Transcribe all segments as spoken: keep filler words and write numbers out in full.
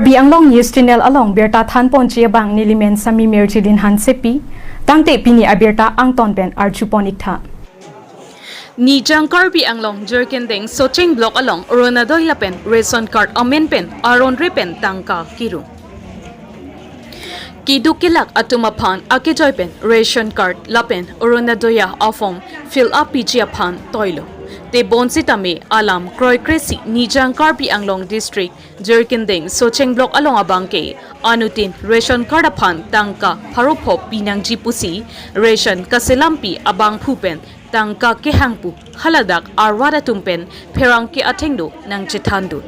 Karbi Anglong News Channel along birta thanponji abang nelimen Sami Mirjilin Hansepi, tangte pini abirta angton pen arjupon iktha. Nijang Karbi Anglong Jirikindeng Socheng Block along Orunodoi lapen ration card amen pen aron re pen tangka kirung. Keduk kelak atum aphan akejoi pen ration card lapen Orunodoi a-form fill up piji aphan toilo. Tebon sitame alam kroikresi Nijang Karbi Anglong District Jirikindeng Socheng Block along abangke anuttin ration card aphan tangka pharo pho pinangji pusi ration kaselampi abangphu pen tangka kehang pu haladak arwat atum pen pherangke athengno nangchethandun.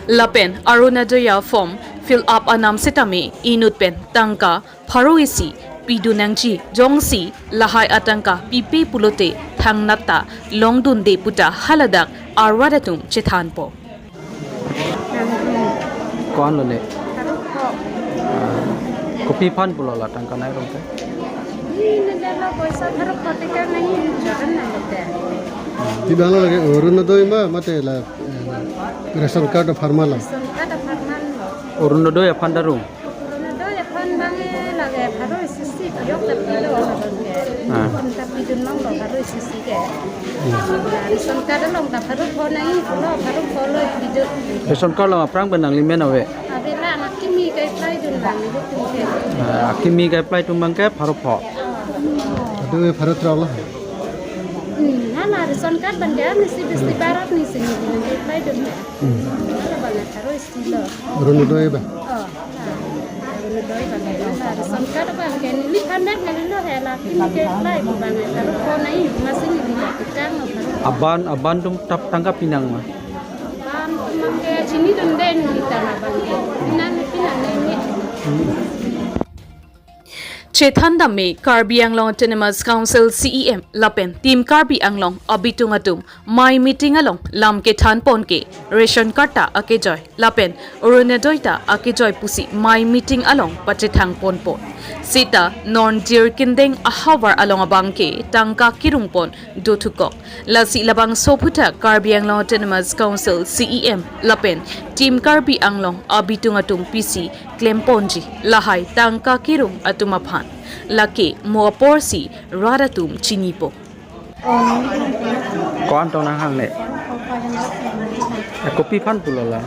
Lapen Orunodoi a-form fill up anam sitame inut pen tangka pharo isi pidun nangji, jongsi lahai atangka pipe pulote thangnat ta longdunde puta haladak arwat atum chethanpo. Ko-an lone? Ah, kopi aphan pulo la tangka nai rong ke? Ini adalah poisa pharo pho tangka nai, joran nai lote. Di bang lo lake Orunodoi ma, mate la, eh, ration card aphan ma la? Ration card aphan ma lo. Orunodoi aphan ta rong? Orunodoi aphan abang ke lake pharo isi isi piyok ta pilo abang ke. Ah. Aphan ta pidun abang lo pharo isi isi ke. Hmm. Ration card along ta pharo pho nai, pulo pharo pho lo pidun. Ration card along aphrang pen nangli men ave? Ave la, akimi ke-apply dun abang, ibu tum ke. Ah, akimi ke-apply atum abang ke pharo pho. Adu pharo throk lo. Hmm, hala ration card abang ke, nisi Bhisti Bharat nisi nangke-apply dun. Hmm. Hala abang pharo isi lo. Orunodoi abang? Oh, ha. Orunodoi abang ke, hala ration card abang ke neli phan det neli lo he, la akimi ke-apply abang ke pharo pho nai, masi neli ke kang lo pharo pho. Aban, aban atum ta tangka pinang ma? Aban atum abang ke chinidunde neli ta abang ke. Pinang, pinang nai nai. Chethan dam me Karbi Anglong Autonomous Council C E M lapen Team Karbi Anglong abitung atum mei meeting along lam kethanpon ke ration card ta akejoi lapen Orunodoi ta akejoi pusi mei meeting along pachethangponpo. Seta non Jirikindeng ahavar along abangke tangka kirungpon dothukok. Lasi labangso aphuthak Karbi Anglong Autonomous Council C E M lapen Team Karbi Anglong abitung atum pisi klemponji lahai tangka kirung atum aphan. Lake mo aporsi rat atum chinipo. Ko-an tong nanghang ne? Eh, kopi aphan pulo la?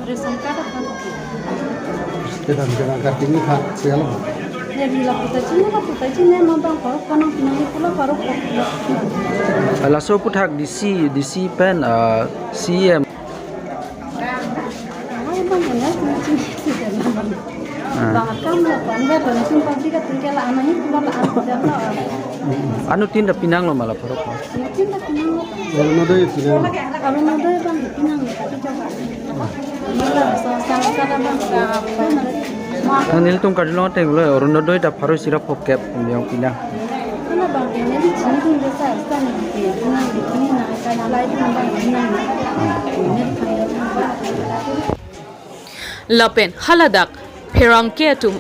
Ration card aphan. Kedam kedam kartini kha sialo. Ne di lapu ta chini, lapu ta chini, ma bang pharo pho nangpinang pulo pharo pho. Laso aphuthak D C, D C pen, ah, C E M. Ah, bang ya, chini chini si dan bang. Ah. Bang akam lo, bang ya, bang chini public atum ke la-an ahi pulo la-an dan lo. Anuttin ta pinanglo ma la pharo pho? Anuttin ta pinanglo. Orunodoi pinang. Orunodoi abang pinang. Nelitum karjulong ateng lo Orunodoi ta pharo isi ra phokep yang pinang. Lapen haladak pherangke atum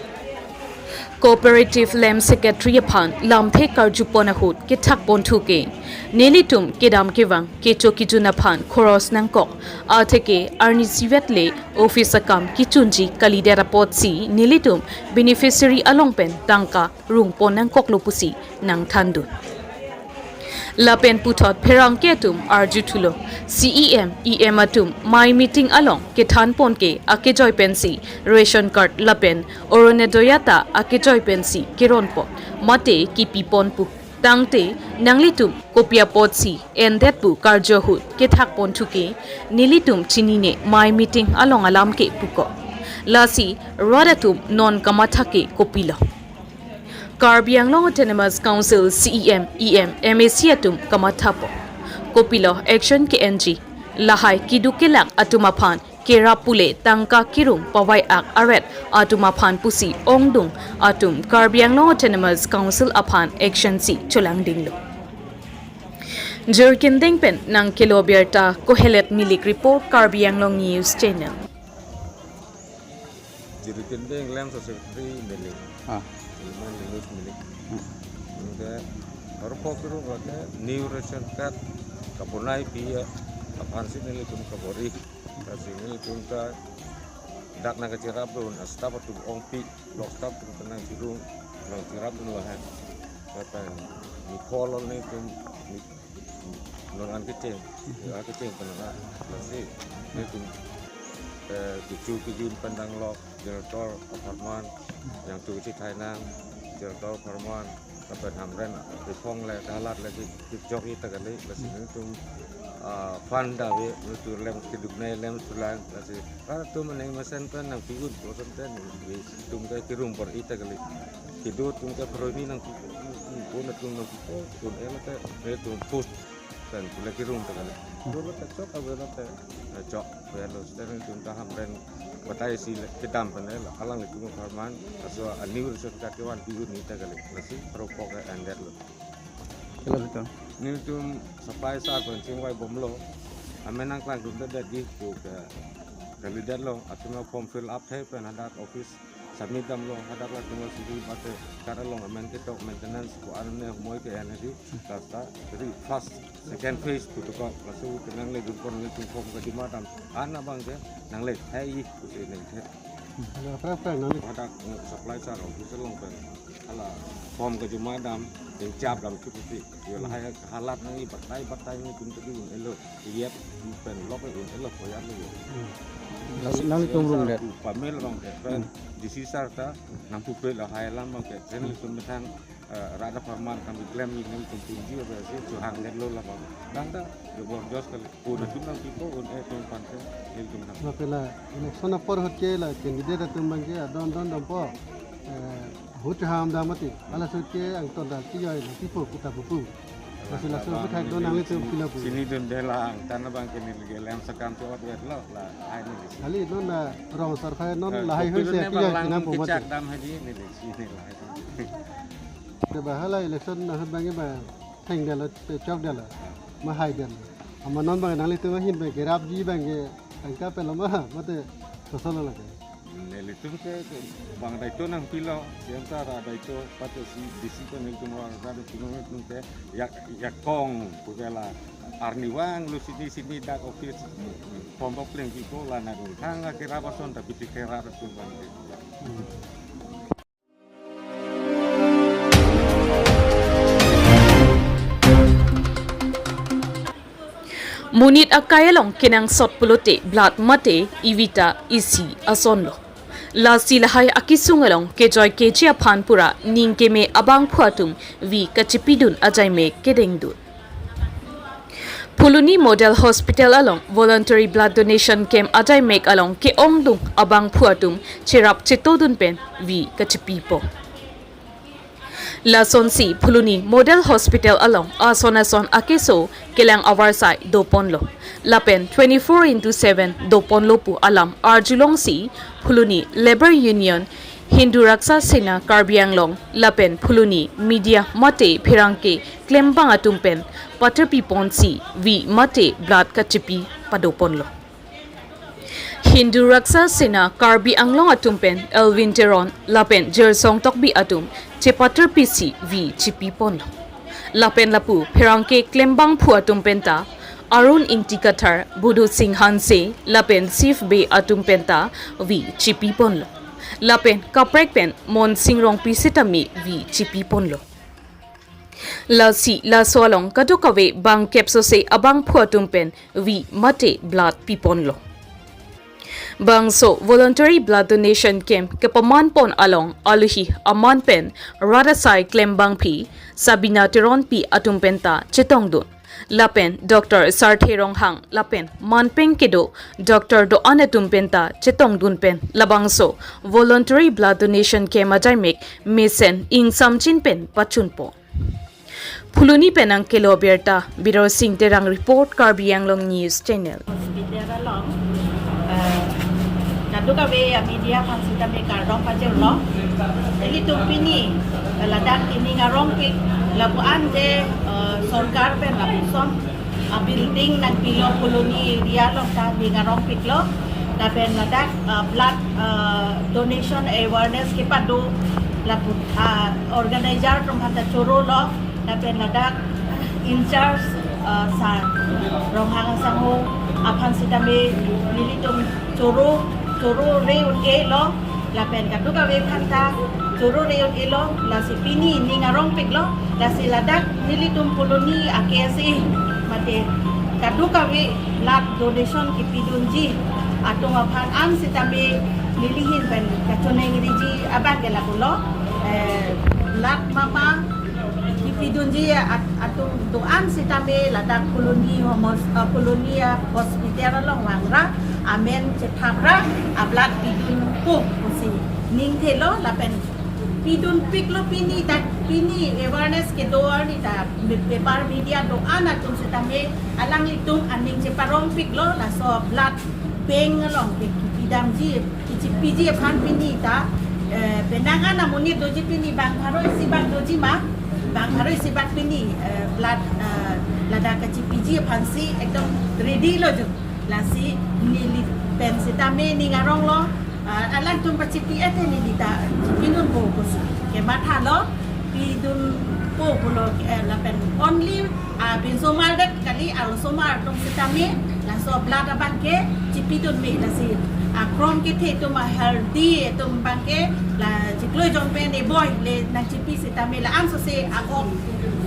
Cooperative Lamp Secretary aphan lamthe karjupon ahut kethakponthu ke nelitum kedam kevang kecho kejun aphan khoros nangkok, atheke arnisi vet le office akam kechunji kalidet apotsi nelitum beneficiary along pen tangka rungpon nangkoklo pusi nangthandun. Lapen puthot pherangke atum arjuthulo, C E M, E M atum mei meeting along kethanpon ke akejoi pensi ration card lapen Orunodoi ta akejoi pensi keronpon mate kepipon pu. Tangte nanglitum kopi apotsi endet pu karju ahut kethakponthu ke nelitum chinine mei meeting along alam ke puko. Lasi rat atum non kamatha ke kopilo? Karbi Anglong Autonomous Council C E M, E M, M A C atum kamathapo. Kopilo action ke-enji? Lahai keduk kelak atum aphan kerap pule tangka kirung pavai-ak aret atum aphan pusi ongdung atum Karbi Anglong Autonomous Council aphan action si cholangdinglo. Jirikindeng pen nangkelo birta Kohelet Milik report, Karbi Anglong News Channel. Jirikindeng Lamp Secretary Milik. Ah. Iman Milik Milik. Hmm. Oke. Baru fokus ke new ration card kabonai pi aphansi nelitum kabor-i. Lasi nelitum ta Dak nangkachirapdun, staff atum ongpi, block staff atum nangchirung, nangchirapdunlo ha. Lapen ni call on ni tum ni non an kecheng, an kecheng pen na, lasi ni tum, eh, kecho kejun pen danglok, generator apharman, yang tu kechethainang, generator apharman, lapen Hamren, Ripong le, Dalat le, di, di jok ita kali, lasi ni tum, ah, fund ave, ni tu lem keduk nai lem sulang, lasi, ah, tu meneng mesen pen nangpi-un, bosan pen, di tum ke kirung por ita kali. Kedo tum ke peroni nangpi-un, un atum nangpi-un, un ela ke, ni tum post, pen pula kirung ta kali. Dolo ta chok ave lo ta, eh, chok, ave lo, sten ni tum ta Hamren, batai si le, kedam pen le, alanglitum apharman, laso a-new resource card kevan pi-un ni ta kali, lasi, ropok ke endetlo. Kela betul. Ni tum supply sar pen chingvai bomlo. Amen nangklangdun ta det di tu ke kalidetlo. Atum form fill up thai pen hadak office submit damlo. Hadak latum si di bate kar along amen ketok maintenance ko-an ne moi ke-en hadi. Last ta very fast second phase tu tu ko. Laso tu nangledun pon ni tum form kejuma dam. An abang ke nangle thai kusi nangthe. Hala, apa, apa, nang Hadak, eh, supply sar office along pen. Hala form kejuma dam, ingchap dam chukupi. Yo lahai halat nangji batai batai ni tum tadi un elo. Lihat pen lok un elo koyar ni. Las-, nangtum rung det. Pamel bang ke pen. Hmm. D C sar ta nangpupe lahai alam bang ke. Pen tum methang, eh, rat apharman kami klem ni nem tum punji apa sih, chuhang det lo lah bang. Dang ta, yo bor jos kali. Un atum nangpipo, un eh atum aphan ke, nelitum nang. Lapen la election apor ahut ke la candidate atum abang ke adon don dampo. Eh, ahut ham dam mati. Hala ahut ke angton dal ti joi nangpipo kita pupu. Lasi laso ahut thak don nanglitum pilo pu. Chinidunde la angtan abang ke neli ke lem sakam ti ot vet lo la ai ni si. Kali non la rong sarfai non, eh, lahai hui se bang ki joi lang nang pu mati. Kechak dam hadi neli si neli lahai. Ke ba hala election ahut abang ke ba thengdetlo, chokdetlo, mahaidetlo. Amat non abang nanglitum ahin abang kerapji abang ke tangka pelo ma, mate kosonlo lake. Nelitum ke, ke bang daito nangpilo, C M sar adaito, pate si D C pen nelitum orang ada cuma nelitum ke, ya, ya kong, pukela, arnivang, lo sini, sini dak office, pondok leng piko, la na dun. Hang akhir apa son, tapi di kera atum abang ke. Monit akai along kenangsot pulote blood mate ivita isi asonlo. Lasi lahai akesung along kejoi keji aphan pura ning keme abangphu atum vi kachipidun ajaimek kedengdun. Phuloni Model Hospital along voluntary blood donation camp ajaimek along ke-ongdung abangphu atum cherap chetodun pen vi kachipipo. Lasonsi Phuloni Model Hospital along ason ason akeso kelang avarsai doponlo. Lapen twenty-four into seven doponlo pu alam arjulongsi Phuloni Labour Union, Hindu Raksha Sena Karbi Anglong, lapen Phuloni media mate pherangke klembang atum pen paterpiponsi vi mate blood kachipi padoponlo. Hindu Raksha Sena Karbi Anglong atum pen Elwin Teron lapen Jersong Tokbi atum chepaterpisi vi chipiponlo. Lapen lapu pherangke klembangphu atum penta Arun Ingti Kathar, Budu Singh Hanse lapen Sif Bey atum penta vi chipiponlo. Lapen kaprek pen Monsing Rongpi sitame vi chipiponlo. Lasi laso along kadokave bangkep sose abangphu atum pen vi mate blood piponlo. Bangso voluntary blood donation camp kepamanpon along aluhi aman pen rat asai klembangpi Sabina Teronpi atum penta chetongdun. Lapen Doctor Sarthe Ronghang lapen manpeng kedo doctor do-an atum penta chetongdun pen labangso voluntary blood donation camp ajaimek mesen ingsamjin pen pachunpo. Phuloni pen nangkelo abirta, Bidor Singh Terang report, Karbi Anglong News Channel. Hospital along, eh, kadokave a-media aphan sitame kardom pajirlo. Ilitum pini, eh, ladak ining arongpik, lapu-an je, eh, sorkar pen lapuson, ah, building nangpilo Phuloni area along ta ining arongpiklo. Lapen ladak, ah, blood, ah, donation awareness kepado lapu, ah, organizer atum aphanta chorolo. Lapen ladak in charge, ah, Sar Ronghang asangho aphan sitame nelitum choro choro re un-elo, lapen kadokave aphan ta choro re un-elo, lasi pini ning arongpiklo, lasi ladak nelitum colony a-K S A mate kadokave blood donation kepidunji atum aphan an sitame nelihin pen kachoningriji abang ke lapulo, eh, blood mama kepidunji at-, atum do-an sitame ladak colony homos-, uh, colony a-hospital along vangra, amen chethapra, a-blood pidunpo pusi ningthelo lapen pidunpiklo pini ta, pini awareness kedo arni ta, me-, paper media do-an atum sitame alanglitum aning cheparongpiklo, laso blood bank along ke kepidamji, kechipiji aphan pini ta, eh, penang an amonit doji pini bang pharo isi bang doji ma, bang pharo isi bang pini, eh, blood, eh, ladak kechipiji aphansi ekdom ready lo jo. Lasi neli pen sitame ning aronglo, eh, alangtum pachipi ete neli ta chipidunpo pusi kemathalo, pidunpo pulo, eh, lapen only, ah, pinso mardet kali, arloso mar atum sitame laso blood abang ke chipidun me, lasi akrom kethe atum, a-healthy atum abang ke la chiklo jong pen eboi le nangchipi sitame la-an sose a-ok,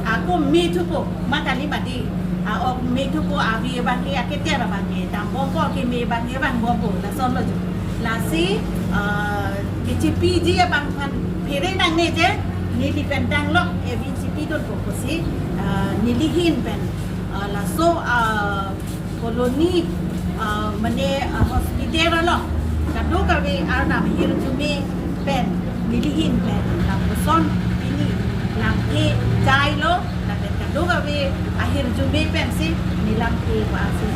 a-ok me thupo ma kali mati, a-ok me thupo, avi abang ke, aketer abang ke dambompo, keme abang ke vangbompo, lasonlo jo. Lasi, ah, kechipiji abang aphan phere nangne je, neli pen danglok avi chipidunpo pusi, ah, nelihin pen, ah, laso, ah, colony, ah, mane, ah, hospital along kadokave arnam ahirjume pen nelihin pen lapuson pini lamthe jailo, lapen kadokave ahirjume pensi neli lamthe pasi.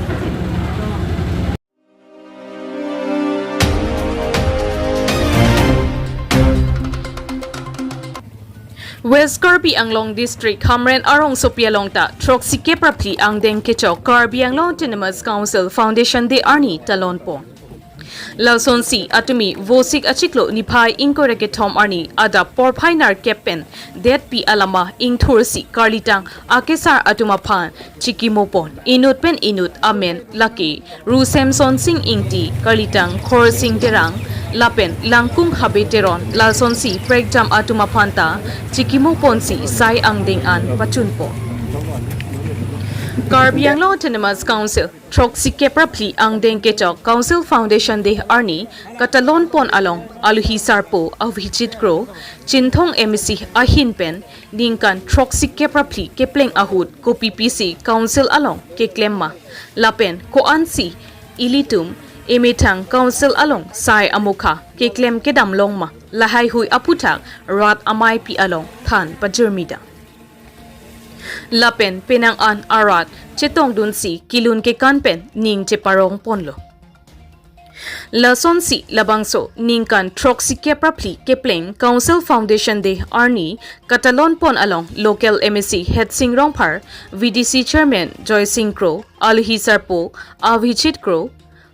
West Karbi Anglong District Hamren arongsopi along ta throksi kep ra phli angdeng kechok Karbi Anglong Autonomous Council Foundation Day arni talonpon. Lasonsi atumi Vosik achiklo niphai ingkoi ra kethom arni adap porphai nerkep pen detpi alama ingthursi karlitang akesar atum aphan chikimopon. Inut pen inut amen lake Ru Semson Sing Ingti, karlitang Khorsing Terang, lapen Langkung Habe Teron, lasonsi prekjam atum aphan ta chikimoponsi sai angdeng an pachunpon. Karbi Anglong Autonomous Council throksi kep ra phli angdeng kechok Council Foundation Day arni katalonpon along alohi sarpo Avijit Kro, Chinthong M A C ahin pen ningkan throksi kep ra phli kepleng ahut kopipisi Council along keklem ma, lapen ko-ansi ilitum emethang Council along sai amokha keklem kedam long ma, lahaihui aphuthak rat ameipi along than pajirmidam. Lapen penang an arat chetongdunsi kelun kekan pen ning cheparongponlo. Lasonsi labangso ningkan throksi kep ra phli kepleng Council Foundation Day arni katalonpon along local M A C Headsing Rongphar, V D C Chairman Joysing Kro, alohi sarpo Avijit Kro,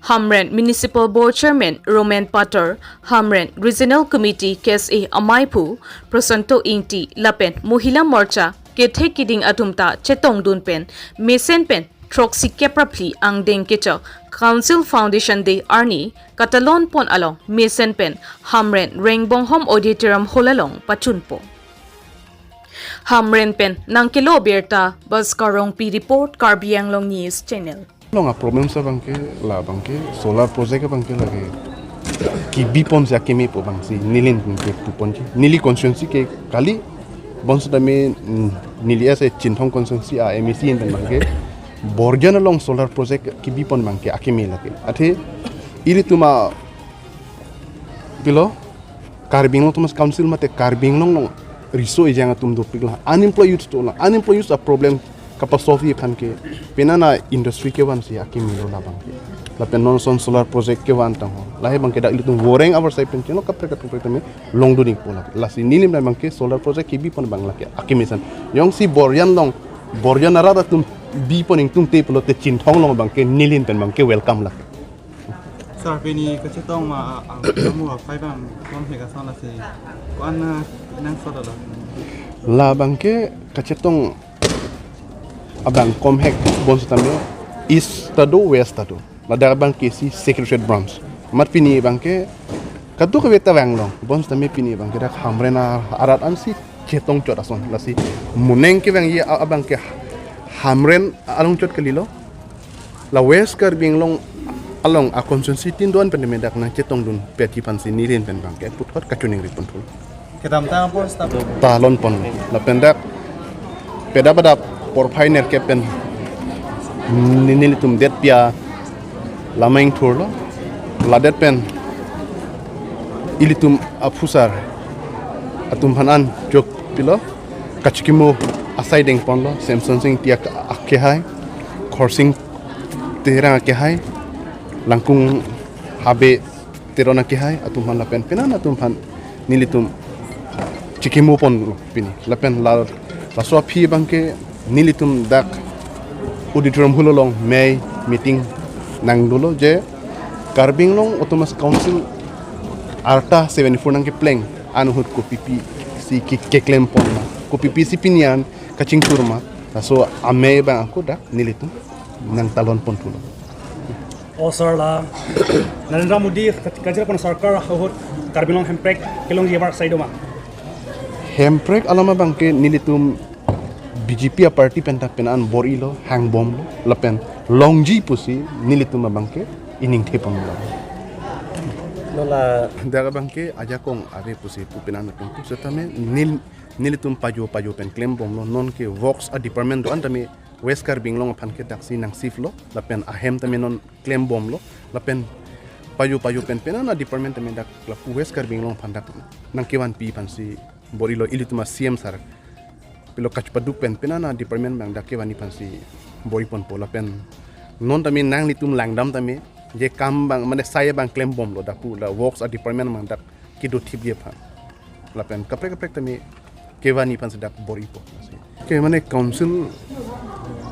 Hamren Municipal Board Chairman Roman Pator, Hamren Regional Committee K S A ameiphu Prosanto Ingti lapen Mohila Morcha kethek kiding atum ta chetongdun pen mesen pen throksi kep ra phli angdeng kechok Council Foundation Day arni katalonpon along mesen pen Hamren Rengbonghom Auditorium Hall along pachunpo. Hamren pen nangkelo birta Bhaskar Rongpi report, Karbi Anglong News Channel. Long a-problem sa abangke, labangke solar project abangke lake kebiponsi akemepo abangsi neli pen ke puponji. Neli constituency ke kali, bonsitame, mm, neli ase Chinthong constituency a-M A C pen abangke Borjan along solar project kebipon abangke akeme lake. Athe ilitum a pilo Karbi Anglong Autonomous Council mate Karbi Anglong along riso ejang atum dopiklo, unemployed youth dolang, unemployed youth a-problem kapasolve aphan ke penang a-industry kevansi akemelo labangke. Lapen non ason solar project kevan tangho, lahai abangke dak ilitum voreng avar sai pen cheno kaprek kaprek tame longdun-ikpo lake. Lasi neli pen abangke solar project kebipon abang lake akeme san. Jongsi Borjan along, Borjan arat atum bipon ingtungte pulote Chinthong along abangke neli pen abangke welcome lake. Sir, pini kachetong ma ang kamu apai bang kom he ka sana si. Ko-an na nang soda lo. Labangke kachetong abang komhek bonsitame East ta do, West ta do. Ladak abangke si Secretariat Branch. Amat pini abangke kadokave ta vanglong, bonsitame pini abangke dak Hamren a-, arat ansi chetongchot ason, lasi moneng kevangji a-, abangke Hamren along chot kalilo. La West Karbi Anglong along a constituency tin do-an pen tame dak nangchetongdunpetji aphansi neli pen abangke puthot kachiningri ponthu. Kedamtang apor stop. Talon pon. Lapen dak pedap adap porphai nerkep pen ni-, nelitum det pia lamang thurlo. Ladet pen ilitum aphusar atum aphan an jok pilo. Kachikimo asai dengponlo, Semson Sing Tiak akehai, Khorsing Terang akehai, Langkung Habe Teron akehai atum aphan lapen penan atum aphan nelitum chikimo ponlo pini. Lapen la, laso aphi abangke nelitum dak auditorium hall along mei meeting nangdolo je Karbi Anglong Autonomous Council arta seventy-four nangkepleng ahut kopipi si ke-, keklem pon ma, kopipi si pini an kachingthur ma, laso amei abang ako dak nelitum nangtalon ponthulo. O sir, la Narendra Modi kachir pon sarkar ahut Karbi Anglong hemprek kelongji abar sai do ma? Hemprek alam abangke nelitum B J P a party pen ta penan bor-ilo, hangbomlo, lapen longji pusi nelitum abangke iningthe ponlo. Lola dak abangke ajakong ave pusi pu penan atum pu setame nel-, nelitum pajo pajo pen klembomlo, nonke works a department do-an tame West Karbi Anglong aphan ke daksi nang shift lo, lapen ahem tame non klembomlo, lapen pajo pajo pen penan a department tame dak lapu West Karbi Anglong aphan dak nangkevanpi aphansi bor-ilo, ilitum a C M sir pilo kachepaduk pen penan a department abang dak kevanji aphansi bor-i ponpo, lapen non tame nanglitum langdam tame je kam abang mane sai abang klembomlo dak pu la works a department abang dak kedo thipji aphan. Lapen kaprek kaprek tame kevanji aphansi dak bor-ipo. Ke mane council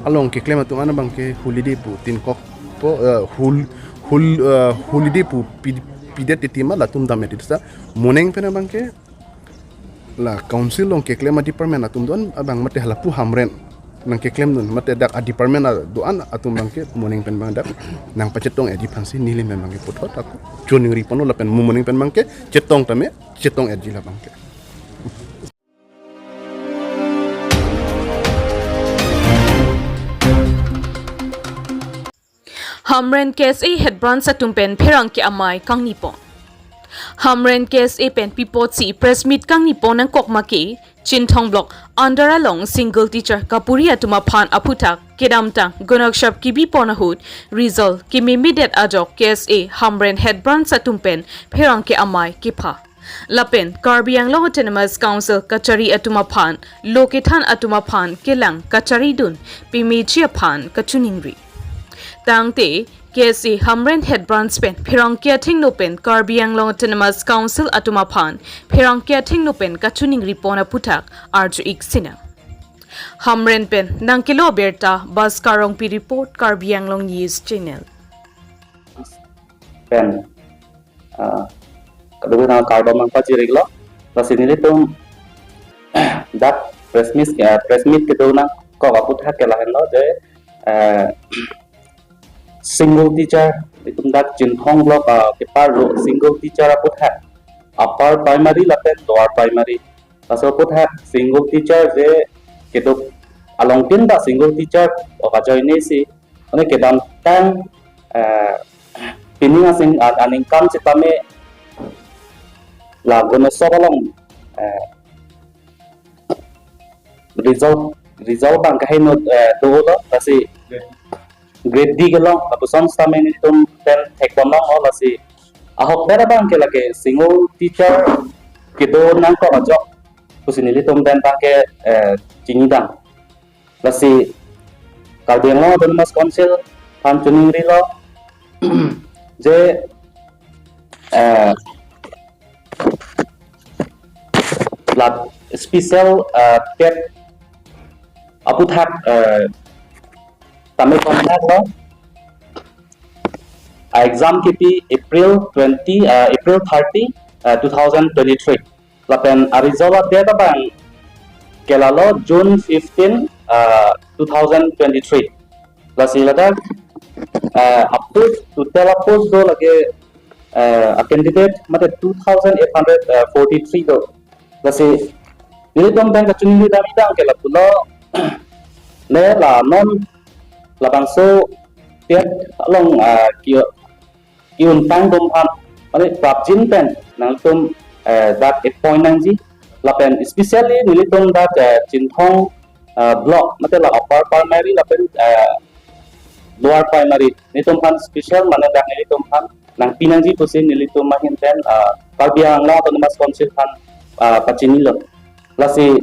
along keklem atum an abangke holiday pu tin kok po, eh, hol-, hol-, eh, holiday pu pi-, pidet titi ma latum dam titi sa moneng pen abangke la council along keklem a department atum do-an abang mate halapu Hamren nangkeklemdun mate dak a department a do-an atum abangke moneng pen abang dak nangpachetong-etji aphansi neli pen abangke puthot ako chiningri ponlo lapen mo moneng pen abangke chetong tame chetong-etji la abangke. Hamren K S A Head Branch atum pen pherangke amei kangnipon. Hamren K S A pen pi apotsi press meet kangnipon nangkok ma ke, Chinthong Block under along single teacher kapuri atum aphan aphuthak kedamtang gunakshap kebipon ahut result kememedet ajok K S A Hamren Head Branch atum pen pherangke amei kepha. Lapen Karbi Anglong Autonomous Council kachari atum aphan, lo kethan atum aphan kelang kacharidun pemeji aphan kachiningri. Tangte K S A Hamren Head Branch pen pherangke athengno pen Karbi Anglong Autonomous Council atum aphan pherangke athengno pen kachiningri pon aphuthak arju-ik sinang. Hamren pen nangkelo abirta Bhaskar Rongpi report, Karbi Anglong News Channel. Pen, ah, kadokave nangkardom nangpachiriklo, lasi nelitum dak press meet, ah, press meet kedo nangkok aphuthak ke lahenlo je, eh, single teacher, itum dak Chinthong Block, ah, kepar lo single teacher aphuthak, upper primary lapen lower primary. Laso aphuthak single teacher je keduk along tin ta single teacher ok ajoine si, mane kedamtang, eh, pining asing an-, aningkan sitame la gunakshap along, eh, result, result abang kaheno, eh, dolo, lasi grade D kelong, lapuson sitame nelitum pen thekponlonglo, lasi ahokpet abangke lake single teacher kedo nangkok ajok pusi nelitum pen abangke, eh, chinidam. Lasi Karbi Anglong Autonomous Council aphan chiningrilo je, eh, la special, eh, TET aphuthak, eh, tame conduct lo. A exam kipi April twenty, eh, April thirty, eh, two thousand twenty-three. Lapen a result a date abang kelalo June fifteen, ah, two thousand twenty-three. Lasi ladak, ah, a post, total a post do lake eh, a candidate mate two thousand eight hundred forty-three do. Lasi nelitum pen kachiningri dam abang ke lapulo, ne la non labangso TET along, eh, ki ki-un tang atum aphan, mane prapjin pen nangtum, eh, dak appoint nangji, lapen especially nelitum dak, eh, Chinthong, eh, block, mate la upper primary lapen, eh, lower primary, nelitum aphan special mane dak nelitum aphan nangpi nangji pusi nelitum ahin pen, eh, Karbi Anglong Autonomous Council aphan, eh, pachinilo. Lasi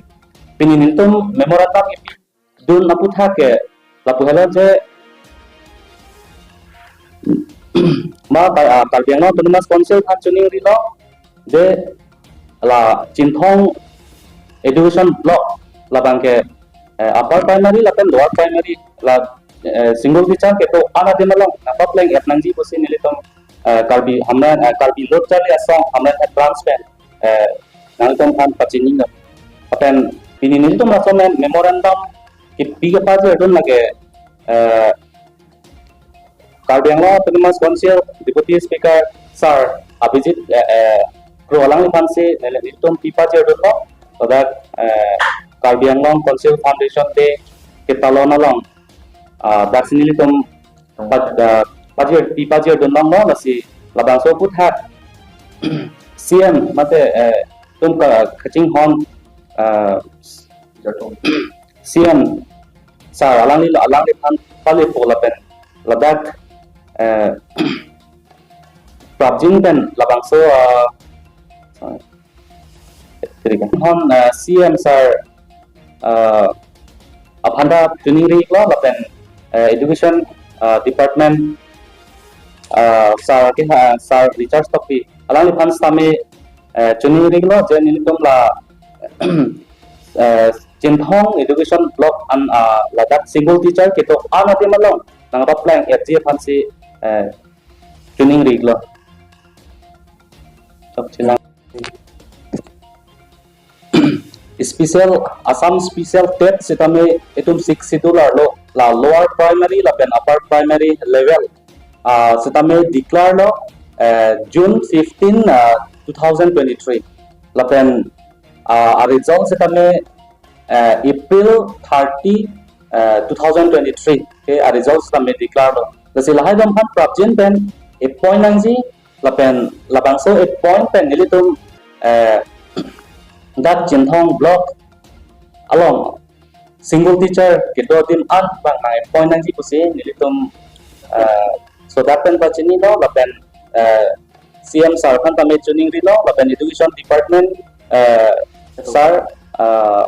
pini nelitum memorandum kipi dun aputhak ke lapu helo je ma Kar-, ah, Karbi Anglong Autonomous Council aphan chiningrilo je la Chinthong Education Block labang ke, eh, upper primary lapen lower primary la, eh, single teacher kedo-an adim along nangpapleng-et nangji pusi nelitum, eh, Karbi Hamren, eh, Karbi Lo Charli Asong Hamren Head Branch pen, eh, nangtum aphan pachinilo. Lapen pini nelitum laso mem-, memorandum kipi kepajirdun lake, eh, Karbi Anglong Autonomous Council Deputy Speaker Sir Abhijit, eh, eh, Kro alangliphan si neli nelitum pipajirdunlo, so that, eh, Karbi Anglong Council Foundation Day ketalon along, ah, dak si nelitum pa-, ah, pajir, pipajirdun longlo, lasi labangso aputhak C M mate, eh, tum ka kachinghon, eh, C M Sir alangli, alangliphan palepo lapen ladak, eh, prapjin pen labangso, eh, sorry. Hon, eh, C M Sir, eh, aphanta chiningri-iklo lapen, eh, Education, eh, Department, eh, Sir ke, eh, Sir Richard Tokbi alangliphan sitame, eh, chiningri-iklo je nelitum la, eh, Chinthong Education Block an, ah, ladak single teacher kedo-an adim along nangpapleng-etji aphan si, eh, chiningri-iklo. Chokchelang. Special, Assam Special TET sitame itum Sixth Schedule arlo la lower primary lapen upper primary level, ah, sitame declare lo, eh, June fifteen, ah, two thousand twenty-three. Lapen, ah, a result sitame, eh, April thirty, eh, two thousand twenty-three ke a result sitame declare lo. Lasi lahai atum aphan prapjin pen appoint nangji, lapen labangso appoint pen nelitum, eh, dak Chinthong block along single teacher kedo adim an abang nang appoint nangji pusi nelitum, eh, so dak pen pachinilo lapen, eh, C M Sir aphan tame chiningrilo lapen Education Department, eh, Sir, eh,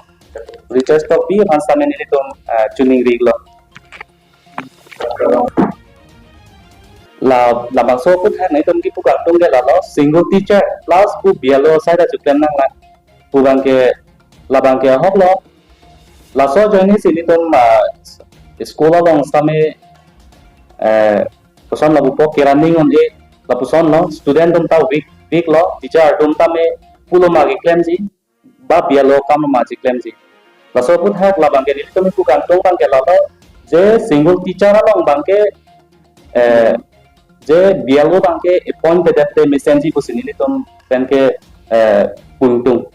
Richard Tokbi aphan tame nelitum, eh, chiningri-iklo. La, labangso aputhak nelitum kipu kangtung ke lalo single teacher plus pu B L O asai ta chiklem nanglang pu abang ke, labang ke ahok lo. Laso ajoine si nelitum, ah, school along sitame, eh, koson lapupo kerunning un-e, lapuson lo, student atum ta weak, weak lo, teacher atum tame pulo ma keklemji, ba B L O akam lo ma chiklemji. Laso aputhak labang ke nelitum kipu kangtung abang ke lalo je single teacher along abang ke, eh, je B L O abang ke appoint pedet te mesenji pusi nelitum pen ke, eh, pu kangtung.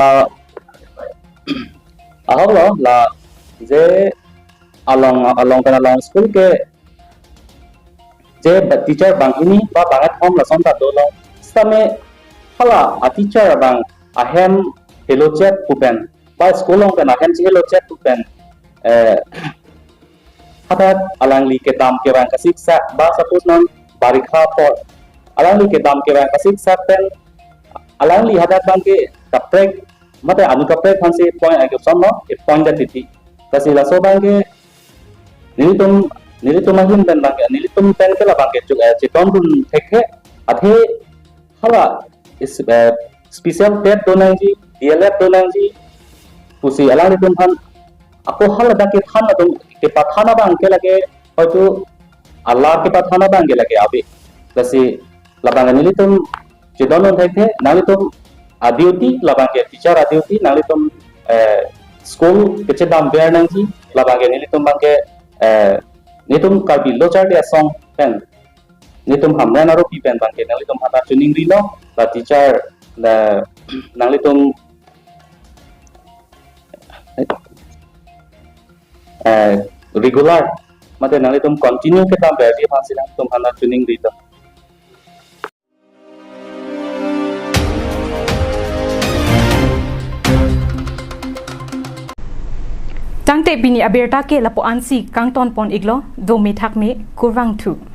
Ah, ahok lo la je along, along pen along school ke je ba teacher banghini ba bangkethom lason ta dolo. Sitame hala a teacher abang ahem helochet pu pen, ba school along pen ahem chehelochet pu pen, eh, hadak alangli kedam kevang kasiksak, ba suppose non barikha apor alangli kedam kevang kasiksak pen alangli hadak abang ke kaprek mate anu kaprek aphan si appoint ai kosonlo, appoint det titi. Lasi laso abang ke nelitum, nelitum ahin pen abang ke, nelitum pen ke labang ke chuk, eh, chetongdun thekthe, athe hala is, eh, special TET do nangji, D L Ed do nangji pusi alanglitum aphan ako hala dak kethan atum kepathan abang ke lake hoitu alar kepathan abang ke lake ave. Lasi labang nelitum chedondun thekthe, nanglitum a-duty labang ke teacher a-duty, nanglitum, eh, school kechedam ver nangji, labang ke nelitum abang ke, eh, nelitum Karbi Lo Charli Asong pen nelitum Hamren aropi pen abangke nanglitum aphan ta chiningrilo, la teacher, la nanglitum, eh, regular mate nanglitum continue kedam verji aphansi nanglitum aphan ta chiningrilo. Tangte pini abirta ke lapu-ansi kangton pon-iklo, do methak me, kurvangthu.